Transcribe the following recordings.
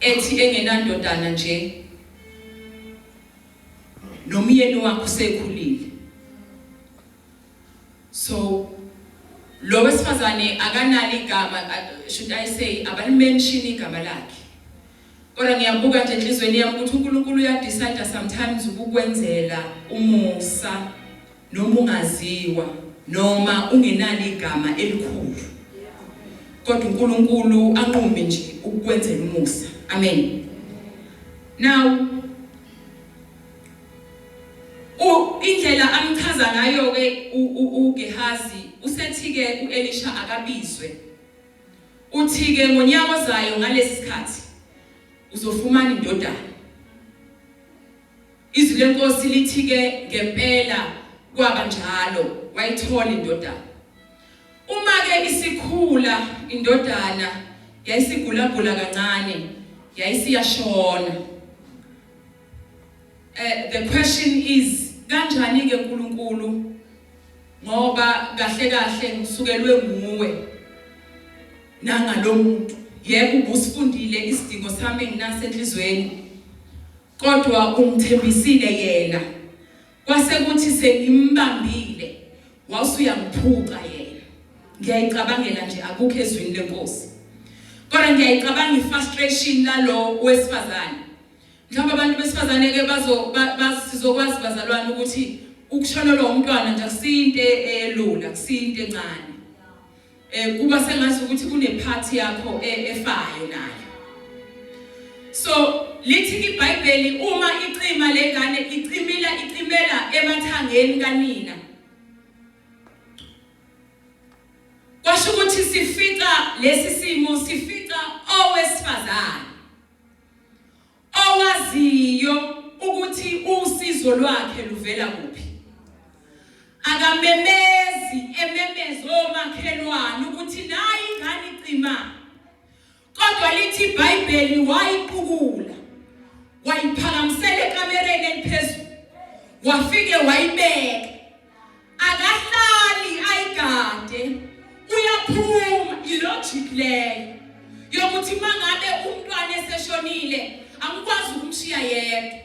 Ethi engenandodana nje nomyeni wakhe usekhulile. So lo wesifazane akanalo igama, should I say abalimention igama lakhe. Kodwa ngiyabuka nje enhlizweni yami ukuthi uNkulunkulu uyadecide sometimes ukukwenzela umusa noma ungaziwa noma ungenalo igama elikhulu. Kodwa uNkulunkulu anqume nje ukukwenzela umusa. Amen. Now U, indlela amchaza ngayo-ke uGehazi, usethi-ke u-Elisha akabizwe. Uthi-ke ngonyaka ozayo ngalesi sikhathi uzofumana indodana. Izwi leNkosi lithi-ke ngempela kwaba njalo, wayithola indodana. Uma-ke isikhula indodana yayisigulagula kancane, yayisiyashona. Eh the question is kanjani ke uNkulunkulu ngoba kahle kahle ngisukelwe nguwe nangalomuntu yebo ubusifundile isidingo sami enginaso enhlizweni kodwa ungithembisile yena kwase kuthi sengimbambile wawusuyangiphuca yena ngiyayicabangela nje akukho ezwini lenkosi kodwa ngiyayicabanga ifrustration lalo wesifazane Mhlawumbe abantu besifazane ke bazo sizokwazi bazalwane ukuthi ukushonelwa umntwana nje akusinto elula, akusinto encane. Eh kuba sengazi ukuthi kunephathi yakho e, efayo nayo. So lithi iBhayibheli uma icima lengane icimila icimela emathangeni kanina. Kwasho ukuthi sifica lesi simo sifica owesifazane. Owaziyo ukuthi usizo lwakhe luvela kuphi. Akamemezi ememeza omakhelwane ukuthi nayi ingane icima. Kodwa lithi iBhayibheli wayiqukula. Wayiphakamisela ekamereni eliphezulu. Wafike wayibeka. Akahlali ayigade uyaphuma ilogic leyo yokuthi mangabe umntwana eseshonile angikwazi ukumshiya yedwa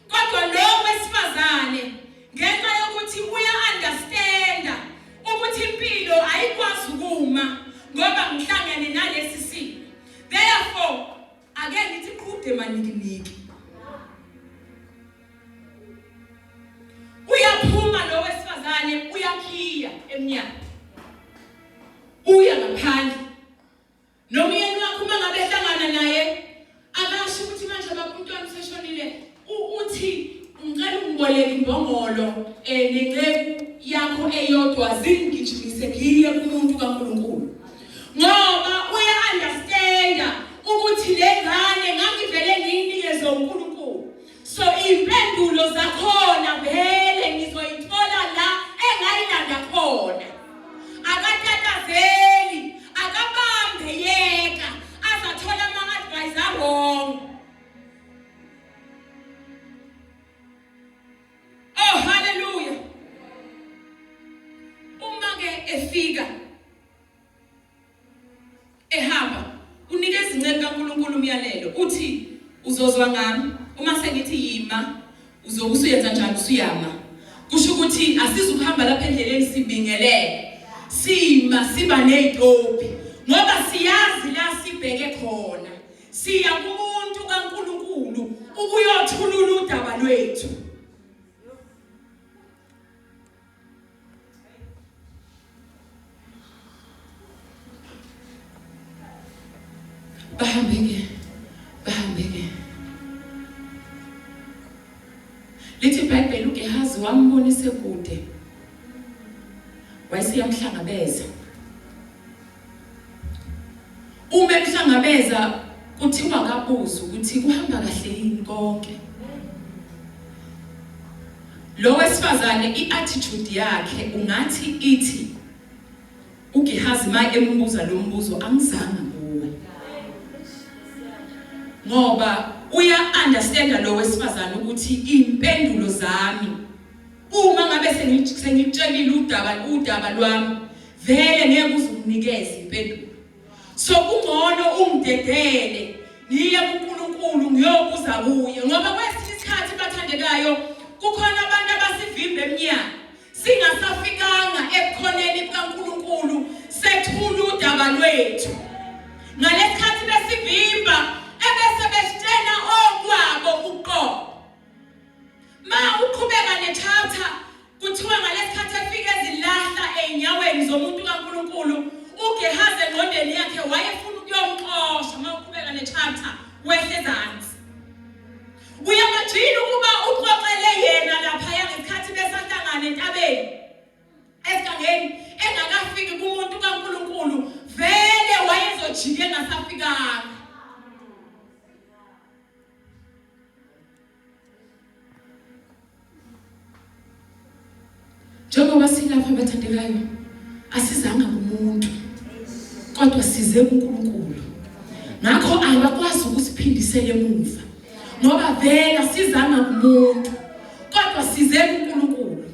kodwa lo wesifazane ngenxa yokuthi uya understanda ukuthi impilo ayikwazi ukuma ngoba ngihlangene nalesi simo therefore ake ngithi qhude manikiniki Uyaphuma lo wesifazane uyakhiya emnyango. Uya ngaphandle. Nomyeni wakhe uma ngabe ehlangana naye akasho ukuthi manje baba umntwana useshonile uthi ngicela ungiboleke imbongolo eh nenceku yakho eyodwa zingigijimise ngiye kumuntu kaNkuluNkulu ngoba uya understanda ukuthi le ngane ngangivele ngiyinikeze uNkulunkulu So impendulo zakhona vele ngizoyithola la engayilanda khona. Akatatazeli, akabambe yeka azathola ama advice a wrong. Oh hallelujah. Uma ke efika Ehamba, unikeza inceku kaNkulunkulu umyalelo, uthi, Uzozwa ngami, uma sengithi yima, uzobe usuyenza njani usuyama. Kusho ukuthi asizukuhamba lapha endleleni sibingelele, sima siba nezitopi ngoba siyazi la sibheke khona. Siya kumuntu kaNkulunkulu ukuyothulula udaba lwethu. Bahambe ke, bahambe ke. Lithi iBhayibheli uGehazi wambona esekude. Wayeseyamhlangabeza. Uma emhlangabeza kuthiwa kabuze ukuthi kuhamba kahle yini konke. Lo wesifazane i-attitude yakhe ungathi ithi uGehazi ma embuza lo mbuzo angizanga kuwe. Ngoba uya understand lo wesifazane ukuthi impendulo zami Uma ngabe sengikutshelile udaba udaba lwami vele ngeke uze unginikeze impendulo. So kungcono ungidedele ngiye kuNkulunkulu. kuNkulunkulu ngiyobuza kuye ngoba kwesinye isikhathi bathandekayo kukhona abantu abasivimba emnyango singasafikanga ebukhoneni bukaNkulunkulu sethula udaba lwethu ngalesikhathi besivimba ebese besitshena okwabo uqobo Ma uqhubeka nechapter kuthiwa ngalesikhathi efika ezilahla ezinyaweni zomuntu kaNkuluNkulu uGehazi engqondweni yakhe wayefuna ukuyomxosha ma uqhubeka nechapter wehle ezansi uyamajini ukuba uxoxele yena laphaya ngesikhathi besahlangana entabeni esigangeni engakafiki kumuntu kaNkuluNkulu vele wayezojike engasafikanga Njengoba silapha bathandekayo asizanga kumuntu kodwa size kuNkulunkulu. Ngakho abakwazi ukusiphindisela emuva ngoba vele asizanga kumuntu kodwa size kuNkulunkulu.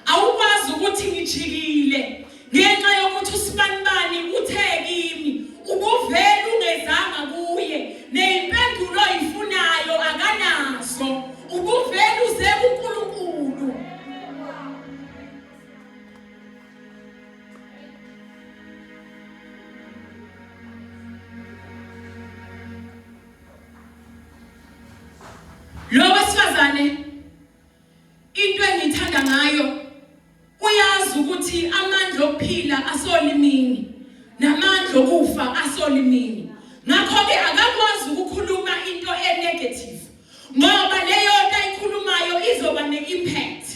Awukwazi ukuthi ngijikile ngenxa yokuthi usibanibani uthe kimi ubuvele ungezanga kuye neyimpendulo oyifunayo akanazo ubuvele uze kuNkulunkulu. Lo wesifazane Into engiyithanda ngayo uyazi ukuthi amandla okuphila asolimini namandla okufa asolimini. Ngakho-ke akakwazi ukukhuluma into e-negative ngoba leyo nto ayikhulumayo izoba ne-impact.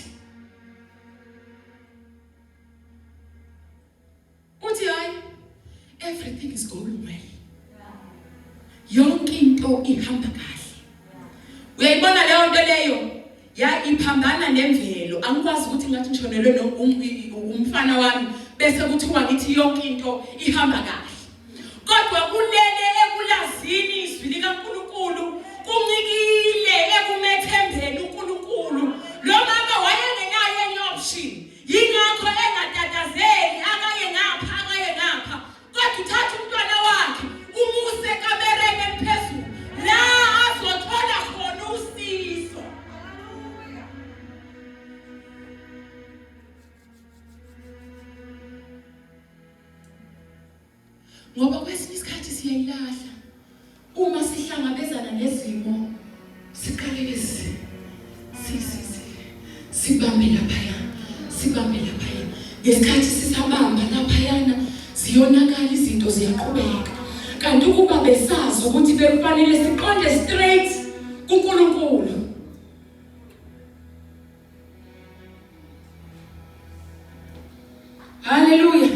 Uthi hayi everything is going well. Yonke into ihamba kahle. Uyayibona leyo nto leyo ya iphambana nemvelo angikwazi ukuthi ngathi ngishonelwe umfana wami bese kuthiwa ngithi yonke into ihamba kahle kodwa kulele ekulazini izwi likaNkuluNkulu kuncikile ekumethembeni uNkulunkulu lo mama wayengenayo enye option Yingakho engatatazeli akaye ngapha akaye ngapha kodwa uthatha umntwana wakhe umuse ekamereni eliphezulu la azothola khona usizo. Ngoba kwesinye isikhathi siyayilahla uma sihlangabezana nezimo siqaleke sibambe laphaya sibambe laphaya ngesikhathi sisabamba laphayana ziyonakala izinto ziyaqhubeka kanti ukuba besazi ukuthi bekufanele siqonde straight kuNkulunkulu Haleluya.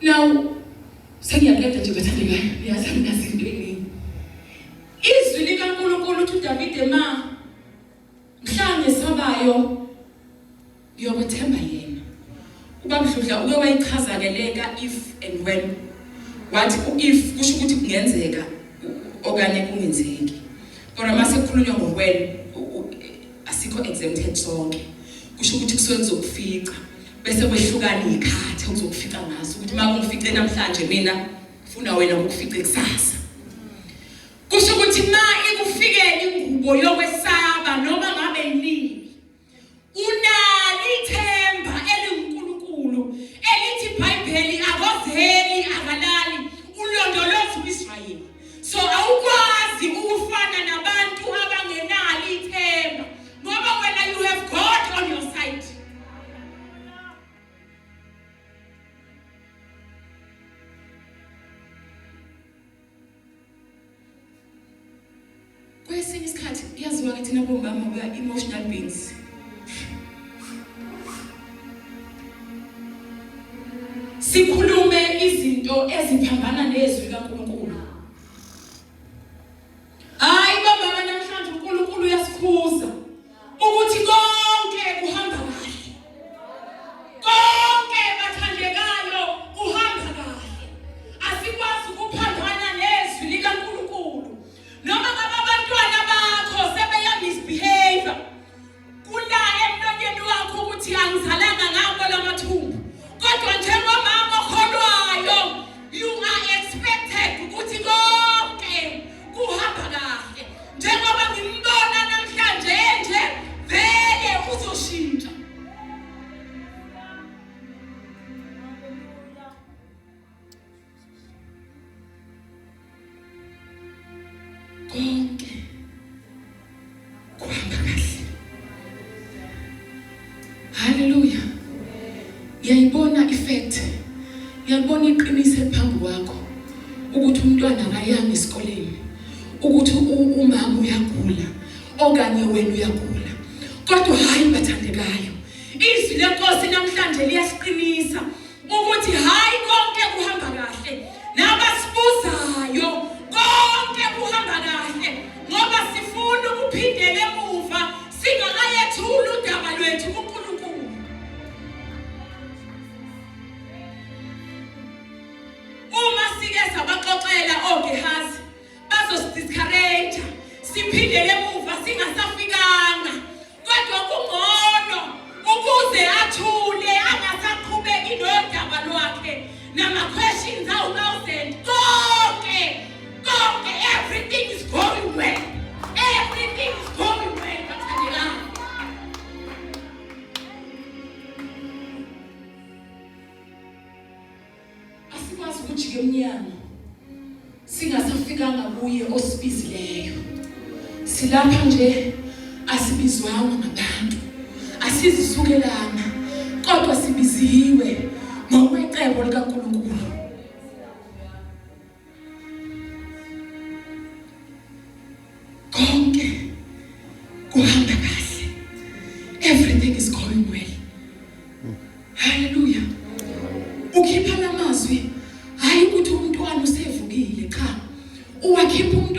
Now sengiyaqeda nje bathandekayo niyazi anginazi into eningi. Izwi likaNkulunkulu uthi uDavide ma mhla ngesabayo Ngiyokwethemba yena. UBabDludla uke wayichaza ke le ka if and when. Wathi u if kusho ukuthi kungenzeka okanye kungenzeki. Kodwa mase kukhulunywa ngo when asikho exempted sonke. Kusho ukuthi kusuke kuzokufica bese kwehlukana izikhathi okuzokufica ngaso ukuthi uma kungifice namhlanje mina funa wena kukufice kusasa. Kusho ukuthi ma ikufikela ingubo yokwesaba noma ngabe yinini Unalo ithemba elinguNkulunkulu elithi iBhayibheli akozeli akalali ulondoloza uIsrayeli. So awukwazi ukufana nabantu abangenalo ithemba ngoba wena you have God on your side. Kwesinye isikhathi kuyaziwa ke thina bomama we are emotional beings. Sikhulume izinto eziphambana nezwi kaNkulunkulu. Hayi bomama namhlanje uNkulunkulu uyasikhuza ukuthi konke kuhamba kahle. Konke bathandekayo kuhamba kahle. Asikwazi ukuphambana nezwi likaNkulunkulu. Noma ngabe abantwana bakho sebeya misbehavior kula emlonyeni wakho ukuthi angizalanga ngabo lamathumbu kodwa njengomama okholwayo Ngiyayibona ifact. Ngiyalibona iqiniso eliphambi kwakho ukuthi umntwana akayanga esikoleni, ukuthi umama uyagula okanye wena uyagula. Kodwa hayi bathandekayo, izwi lenkosi namhlanje liyasiqinisa ukuthi hayi konke kuhamba kahle nabasibuzayo konke kuhamba kahle ngoba sifuna ukuphindela emuva singakayethula udaba lwethu kuNkulunkulu. Uma sike sabaxoxela oGehazi bazosidiscourage siphindele emuva singasafikanga kodwa kungcono ukuze athule angasaqhubeki nodaba lwakhe nama-questions awu-thousand konke konke everything is going well everything is going well bathandekayo Asikwazi ukujika emnyango singasafikanga kuye osibizileyo. Silapha nje asibizwanga ngabantu, asizisukelanga, kodwa sibiziwe ngokwecebo likaNkulunkulu. Konke kuhamba kahle. Everything is going well. Hallelujah. Ukhipha lamazwi hayi ukuthi umntwana usevukile cha. Uwakhipha umntwana